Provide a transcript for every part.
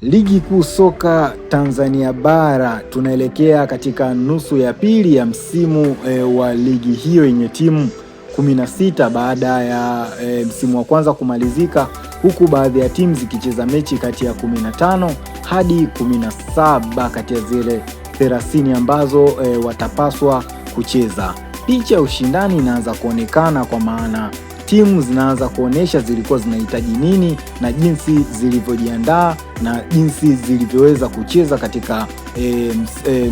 Ligi Kuu Soka Tanzania Bara, tunaelekea katika nusu ya pili ya msimu wa ligi hiyo yenye timu 16 baada ya msimu wa kwanza kumalizika, huku baadhi ya timu zikicheza mechi kati ya 15 hadi 17 kati ya zile 30 ambazo watapaswa kucheza. Picha ya ushindani inaanza kuonekana kwa maana timu zinaanza kuonyesha zilikuwa zinahitaji nini na jinsi zilivyojiandaa na jinsi zilivyoweza kucheza katika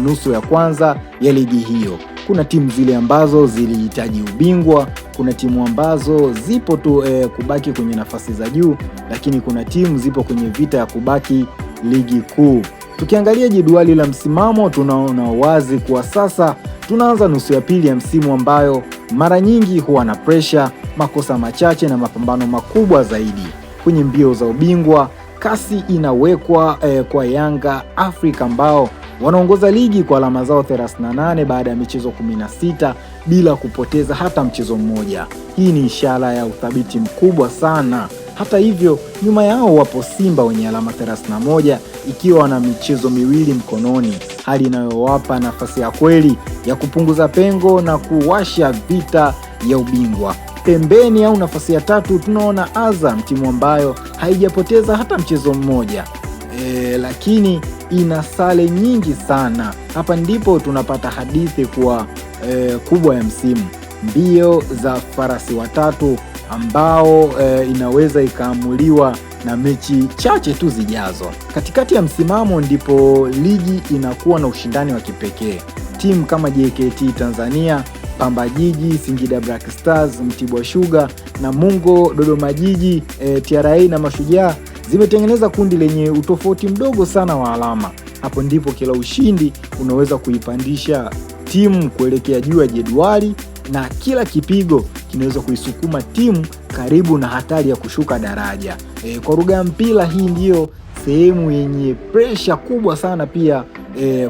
nusu ya kwanza ya ligi hiyo. Kuna timu zile ambazo zilihitaji ubingwa, kuna timu ambazo zipo tu kubaki kwenye nafasi za juu, lakini kuna timu zipo kwenye vita ya kubaki ligi kuu. Tukiangalia jedwali la msimamo, tunaona wazi kuwa sasa tunaanza nusu ya pili ya msimu ambayo mara nyingi huwa na presha, makosa machache na mapambano makubwa zaidi. Kwenye mbio za ubingwa, kasi inawekwa kwa Yanga Afrika ambao wanaongoza ligi kwa alama zao 38 baada ya michezo 16 bila kupoteza hata mchezo mmoja. Hii ni ishara ya uthabiti mkubwa sana. Hata hivyo, nyuma yao wapo Simba wenye alama 31 ikiwa na michezo miwili mkononi, hali inayowapa nafasi ya kweli ya kupunguza pengo na kuwasha vita ya ubingwa. Pembeni au nafasi ya tatu tunaona Azam, timu ambayo haijapoteza hata mchezo mmoja lakini ina sare nyingi sana. Hapa ndipo tunapata hadithi kuwa kubwa ya msimu, mbio za farasi watatu ambao inaweza ikaamuliwa na mechi chache tu zijazo. Katikati ya msimamo ndipo ligi inakuwa na ushindani wa kipekee. Timu kama JKT Tanzania, Pamba Jiji, Singida Black Stars, Mtibwa Sugar, Namungo, Dodoma Jiji, TRA na Mashujaa zimetengeneza kundi lenye utofauti mdogo sana wa alama. Hapo ndipo kila ushindi unaweza kuipandisha timu kuelekea juu ya jedwali na kila kipigo kinaweza kuisukuma timu karibu na hatari ya kushuka daraja. Kwa lugha ya mpira, hii ndiyo sehemu yenye presha kubwa sana pia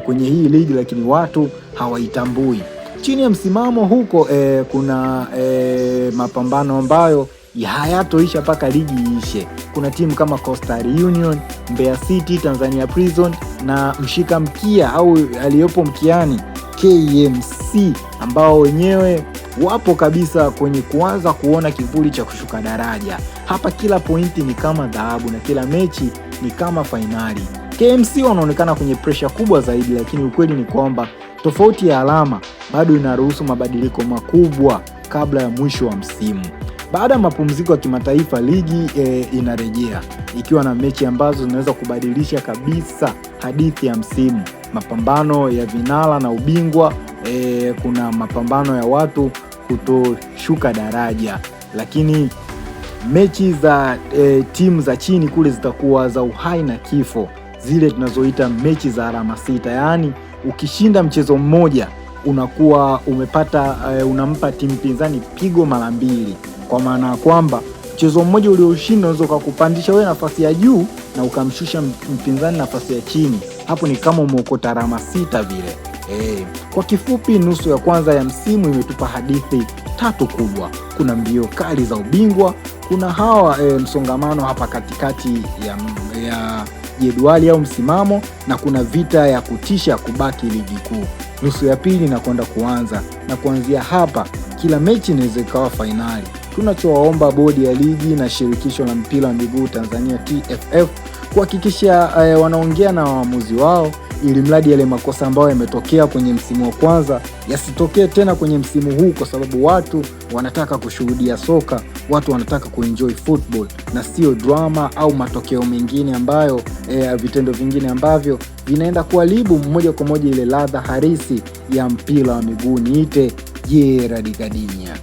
kwenye hii ligi, lakini watu hawaitambui. Chini ya msimamo huko kuna mapambano ambayo hayatoisha mpaka ligi iishe. Kuna timu kama Coastal Union, Mbeya City, Tanzania Prison na mshika mkia au aliyopo mkiani KMC ambao wenyewe wapo kabisa kwenye kuanza kuona kivuli cha kushuka daraja. Hapa kila pointi ni kama dhahabu na kila mechi ni kama fainali. KMC wanaonekana kwenye presha kubwa zaidi, lakini ukweli ni kwamba tofauti ya alama bado inaruhusu mabadiliko makubwa kabla ya mwisho wa msimu. Baada ya mapumziko ya kimataifa, ligi inarejea ikiwa na mechi ambazo zinaweza kubadilisha kabisa hadithi ya msimu. Mapambano ya vinara na ubingwa, kuna mapambano ya watu kutoshuka daraja, lakini mechi za timu za chini kule zitakuwa za uhai na kifo, zile tunazoita mechi za alama sita, yaani ukishinda mchezo mmoja unakuwa umepata unampa timu pinzani pigo mara mbili, kwa maana ya kwamba mchezo mmoja ulioshinda unaweza ukakupandisha wewe nafasi ya juu na ukamshusha mpinzani nafasi ya chini. Hapo ni kama umeokota alama sita vile. Kwa kifupi, nusu ya kwanza ya msimu imetupa hadithi tatu kubwa. Kuna mbio kali za ubingwa, kuna hawa msongamano hapa katikati ya jedwali au msimamo, na kuna vita ya kutisha kubaki ligi kuu. Nusu ya pili inakwenda kuanza, na kuanzia hapa kila mechi inaweza ikawa fainali. Tunachowaomba bodi ya ligi na shirikisho la mpira wa miguu Tanzania TFF kuhakikisha wanaongea na waamuzi wao ili mradi yale makosa ambayo yametokea kwenye msimu wa kwanza yasitokee tena kwenye msimu huu, kwa sababu watu wanataka kushuhudia soka, watu wanataka kuenjoy football na sio drama au matokeo mengine ambayo vitendo vingine ambavyo vinaenda kuharibu moja kwa moja ile ladha halisi ya mpira wa miguu. Niite Gerald Gadinya.